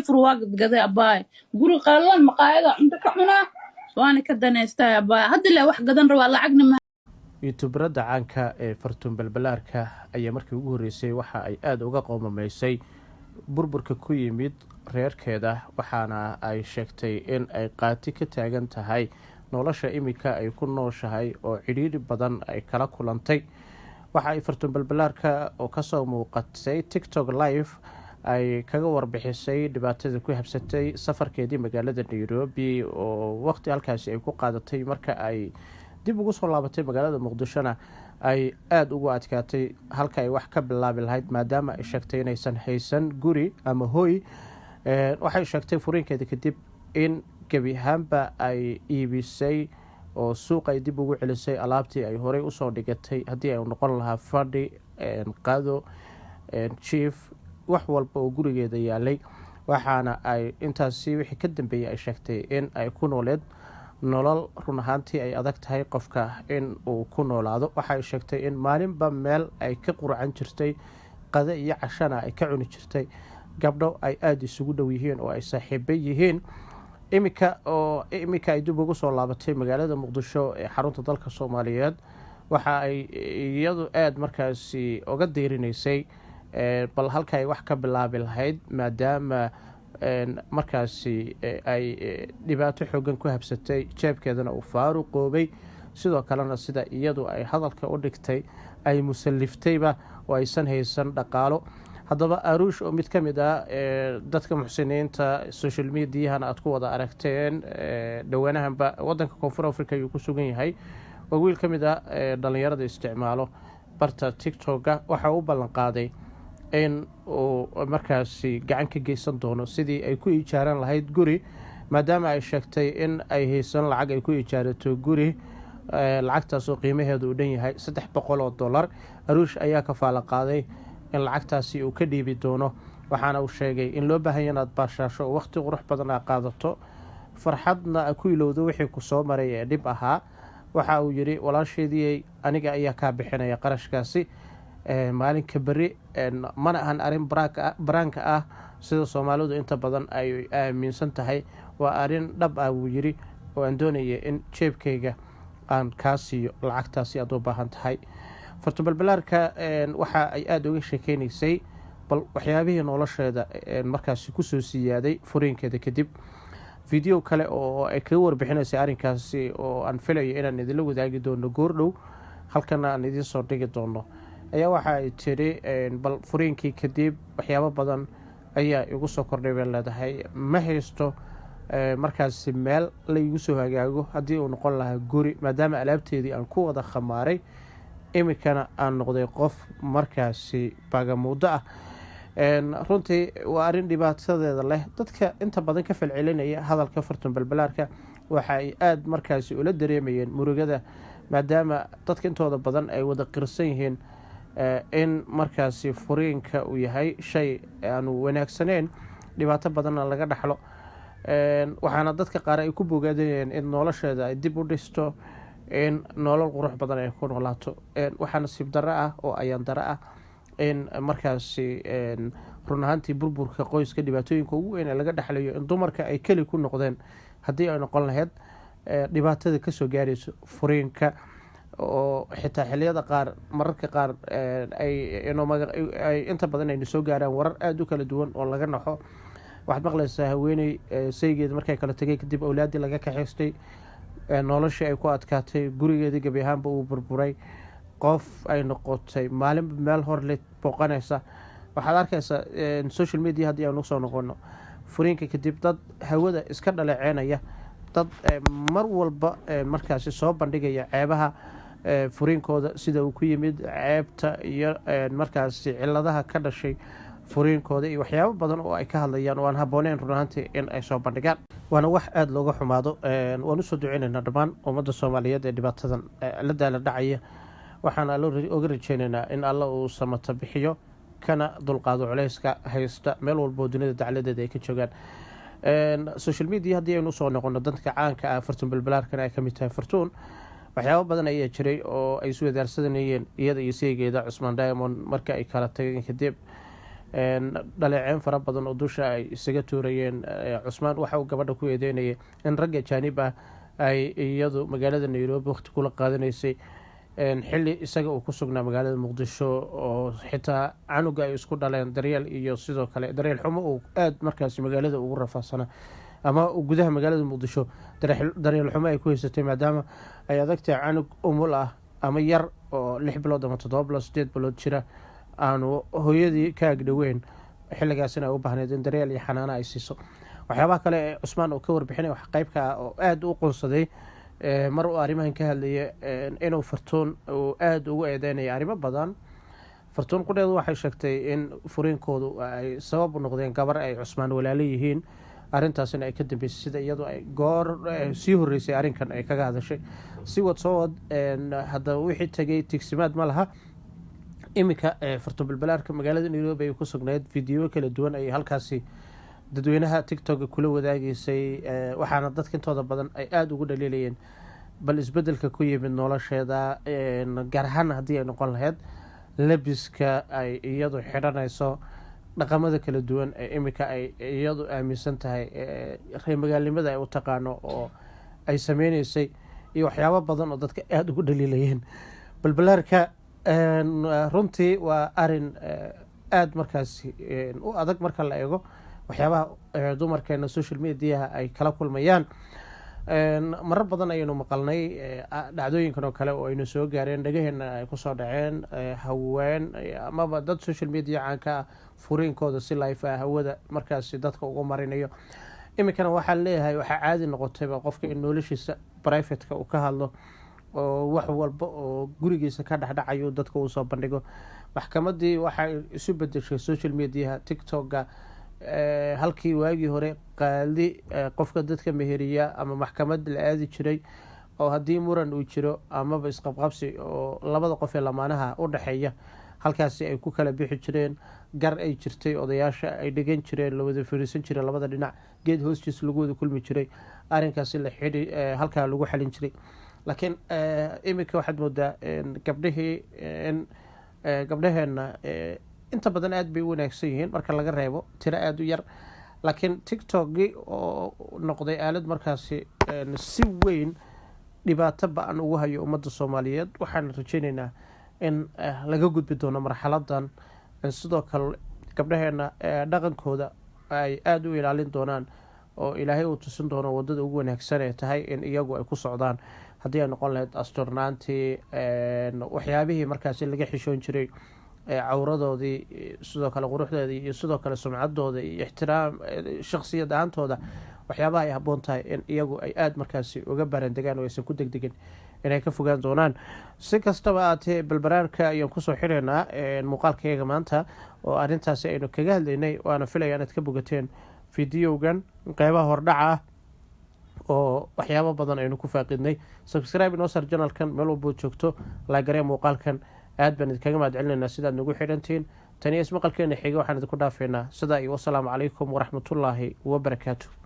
Fur waa gadgaday, abaay. Guri qalalan, maqaayada cunto ka cunaa, waana ka danaystaa, abaay. Hadda le wax gadan rabaa, lacagna ma. Youtuberada caanka ee Fartuun Balbalaarka ayaa markii ugu horreysay waxa ay aada uga qoomameysay burburka ku yimid reerkeeda, waxaana ay sheegtay in ay qaati ka taagan tahay nolosha iminka ay ku nooshahay oo cidhiidhi badan ay kala kulantay. Waxa ay Fartuun Balbalaarka oo kasoo muuqatay TikTok live ay kaga warbixisay dhibaatada ku habsatay safarkeedii magaalada Nairobi oo waqti halkaasi ay ku qaadatay. Marka ay dib ugu soo laabatay magaalada Muqdishona, ay aada ugu adkaatay halka ay wax ka bilaabi lahayd, maadaama ay sheegtay inaysan haysan guri ama hoy. Waxay sheegtay furiinkeeda kadib in gebi ahaanba ay iibisay oo suuq ay dib ugu celisay alaabtii ay horey usoo dhigatay, haddii ay noqon lahaa fadhi, qado, jiif, wax walba oo gurigeeda yaalay. Waxaana ay intaasi wixii ka dambeeyey ay sheegtay in ay ku nooleed nolol run ahaantii ay adag tahay qofka in uu ku noolaado. Waxa ay sheegtay in maalinba meel ay ka qurcan jirtay, qade iyo cashana ay ka cuni jirtay gabdho ay aada isugu dhow yihiin oo ay saaxiibo yihiin. Iminka oo iminka ay dib ugu soo laabatay magaalada Muqdisho ee xarunta dalka Soomaaliyeed, waxa ay iyadu aada markaasi uga diirinaysay bal halka ay wax ka bilaabi lahayd, maadaama markaasi ay dhibaato xoogan ku habsatay, jeebkeedana uu faaruqoobay. Sidoo kalena, sida iyadu ay hadalka u dhigtay, ay musalliftayba oo aysan haysan dhaqaalo. Haddaba, Aruush oo mid ka mid ah dadka muxsiniinta social mediahana aad ku wada aragteen dhowaanahanba, wadanka Koonfur Africa ayuu ku sugan yahay. Waa wiil ka mid ah dhalinyarada isticmaalo barta TikToka. Waxa uu ballan qaaday in uu markaasi gacan ka geysan doono sidii ay ku ijaaran lahayd guri, maadaama ay sheegtay in ay haysan lacag ay ku ijaarato guri, lacagtaasoo qiimaheedu uu dhan yahay $300. Aruush ayaa kafaalo qaaday in lacagtaasi uu ka dhiibi doono, waxaana uu sheegay in loo baahanya inaad baashaasho oo waqti qurux badan aa qaadato, farxadna a ku ilowdo wixii ku soo maray ee dhib ahaa. Waxa uu yidhi: "Walaasheedii, aniga ayaa kaa bixinaya qarashkaasi maalinka beri." Mana ahan arrin prank-ka ah sida Soomaalidu inta badan ay aaminsan tahay. "Waa arrin dhab ah," wuu yidhi, "oo aan doonaya in jeebkayga aan kaa siiyo lacagtaasi aad u baahan tahay." Fartubalbalaarka waxa ay aada uga sheekeynaysay bal waxyaabihii nolosheeda markaasi kusoo siyaaday furiinkeeda kadib. Video kale oo ay kaga warbixinaysay arrinkaasi, oo aan filayo inaan idinla wadaagi doono goordhow, halkana aan idiin soo dhigi doono, ayaa waxa ay tiri: "Bal furiinkii kadib waxyaabo badan ayaa igu soo kordhay," bay leedahay. "Ma haysto markaasi meel la igu soo hagaago, haddii uu noqon lahaa guri, maadaama alaabteedii aan ku wada khamaaray, iminkana aan noqday qof markaasi baagamuuddo ah." Runtii waa arrin dhibaatadeeda leh. Dadka inta badan ka falcelinaya hadalka Fartun Balbalaarka waxa ay aada markaasi ula dareemayeen murugada, maadaama dadka intooda badan ay wada qirsan yihiin in markaasi furiinka uu yahay shay aanu wanaagsaneyn, dhibaato badanna laga dhaxlo. Waxaana dadka qaar ay ku bogaadayeen in nolosheeda ay dib u dhisto, in nolol qurux badan ay ku noolaato. Waxaa nasiib darro ah oo ayaan darro ah in markaasi run ahaantii burburka qoyska dhibaatooyinka ugu weyn ee laga dhexlayo in dumarka ay keli ku noqdeen, haddii ay noqon lahayd dhibaatada kasoo gaarayso furiinka, oo xitaa xiliyada qaar, mararka qaar ay inta badan ayna soo gaaraan warar aada u kala duwan oo laga naxo. Waxaad maqlaysaa haweeney saygeeda markay kala tegay kadib awlaaddii laga kaxaystay, noloshii ay ku adkaatay, gurigeedii gebi ahaanba uu burburay, qof ay noqotay maalinba meel horle booqanaysa. Waxaad arkaysaa social media, haddii aan usoo noqono furiinka kadib, dad hawada iska dhaleeceynaya, dad mar walba markaasi soo bandhigaya ceebaha furiinkooda sida uu ku yimid, ceebta iyo markaasi ciladaha ka dhashay furiinkooda, iyo waxyaabo badan oo ay ka hadlayaan oo aan habbooneyn run ahaantii in ay soo bandhigaan. Waana wax aada looga xumaado. Waan usoo duceynaynaa dhammaan ummadda Soomaaliyeed ee dhibaatadan la daala dhacaya. Waxaan Allo oga rajeynaynaa in Alla uu samata bixiyo, kana dulqaado culeyska haysta meel walboo dunida dacladeeda ay ka joogaan. Social media haddii aynu usoo noqono, dadka caanka ah, Fartuun Balbalaarkana ay kamid tahay Fartuun, waxyaabo badan ayaa jiray oo ay iswadaarsanayeen iyada iyo saygeeda Cusmaan Diamond marka ay kala tageen kadib. Dhaleeceyn fara badan oo dusha ay isaga tuurayeen. Cusmaan waxa uu gabadha ku eedeynayay in ragga ajaanib ah ay iyadu magaalada Nairobi waqti kula qaadanaysay, xilli isaga uu ku sugnaa magaalada Muqdisho, oo xitaa canuga ay isku dhaleen daryeel iyo sidoo kale daryeel xumo uu aada markaasi magaalada ugu rafaasana ama gudaha magaalada Muqdisho daryeel xumo ay ku haysatay, maadaama ay adagtahay canug umul ah ama yar oo 6 bilood ama 7 bilood, 8 bilood jira aanu hooyadii ka agdhoweyn, xilligaasina ay u baahneyd in daryeel iyo xanaano ay siiso. Waxyaabaha kale ee Cusmaan uu ka warbixinay wax qeybka ah oo aada u qonsaday mar uu arrimahan ka hadlayay inuu Fartuun uu aada ugu eedeynaya arrimo badan. Fartuun qudheedu waxay sheegtay in furiinkoodu ay sabab u noqdeen gabar ay Cusmaan walaalo yihiin, arrintaasina ay ka dambeysay, sida iyadu ay goor sii horeysay arrinkan ay kaga hadashay. Si wad soo wad, haddaba wixii tegay tigsimaad ma laha. Iminka Fartuun Balbalaarka magaalada Nairobi ay ku sugnayd, video kala duwan ayay halkaasi dadweynaha TikTok kula wadaagaysay, waxaana dadka intooda badan ay aada ugu dhaliilayeen bal isbedelka ku yimid nolosheeda, gaar ahaan haddii ay noqon lahayd labiska ay iyadu xidhanayso, dhaqamada kala duwan ee iminka ay iyadu aaminsan tahay, reer magaalnimada ay u taqaano oo ay sameyneysay, iyo waxyaabo badan oo dadka aada ugu dhaliilayeen Balbalaarka. Runtii waa arin aada markaasi u adag marka la eego waxyaabaha dumarkeena social mediaha ay kala kulmayaan. Marar badan ayaynu maqalnay dhacdooyinkan oo kale oo aynu soo gaareen, dhagaheena ay kusoo dhaceen, haween amaba dad social media caanka ah furiinkooda si live ah hawada markaasi dadka ugu marinayo. Iminkana waxaa leeyahay waxaa caadi noqotayba qofka in noloshiisa privateka uu ka hadlo oo wax walba oo gurigiisa ka dhexdhacayo dadka uu soo bandhigo. Maxkamadii waxay isu bedeshay social mediaha, TikToka, halkii waagii hore qaali qofka dadka meheriya ama maxkamad la aadi jiray oo haddii muran uu jiro amaba isqabqabsi oo labada qof ee lamaanaha u dhexeeya halkaasi ay ku kala bixi jireen, gar ay jirtay, odayaasha ay dhegan jireen, la wada fariisan jiray, labada dhinac geed hoostiis lagu wada kulmi jiray, arrinkaasi la xidhi halkaa lagu xalin jiray. Laakiin iminka waxaad moodaa gabdhihii in gabdhaheenna inta badan aada bay u wanaagsan yihiin marka laga reebo tiro aada u yar, laakiin TikTokii oo noqday aalad markaasi si weyn dhibaato ba-an ugu hayo ummadda Soomaaliyeed. Waxaan rajeyneynaa in laga gudbi doono marxaladan, sidoo kale gabdhaheena dhaqankooda ay aada u ilaalin doonaan oo Ilaahay uu tusin doono wadada ugu wanaagsan ee tahay in iyagu ay ku socdaan, haddii ay noqon lahayd asturnaantii, waxyaabihii markaasi laga xishoon jiray, cawradoodii, sidoo kale quruxdoodii, iyo sidoo kale sumcadooda iyo ixtiraam shaksiyad ahaantooda, waxyaabaha ay habboon tahay in iyagu ay aada markaasi uga barandegaan oo aysan ku degdegin inay ka fogaan doonaan. Si kastaba aatee, Balbaraarka ayaan kusoo xireynaa muuqaalkayaga maanta oo arrintaasi aynu kaga hadlaynay, waana filaya inaad ka bogateen videogan qeybaha hordhaca ah oo waxyaabo badan aynu ku faaqidnay. Subscribe inoo sar channelkan meel walbood joogto, like garee muuqaalkan. Aad baan idinkaga mahad celinaynaa sidaad nagu xidhantihiin. Taniyo ismaqalkeena xiga waxaan idinku dhaafeynaa sidaa iyo wasalaamu calaykum waraxmatullaahi wabarakaatu.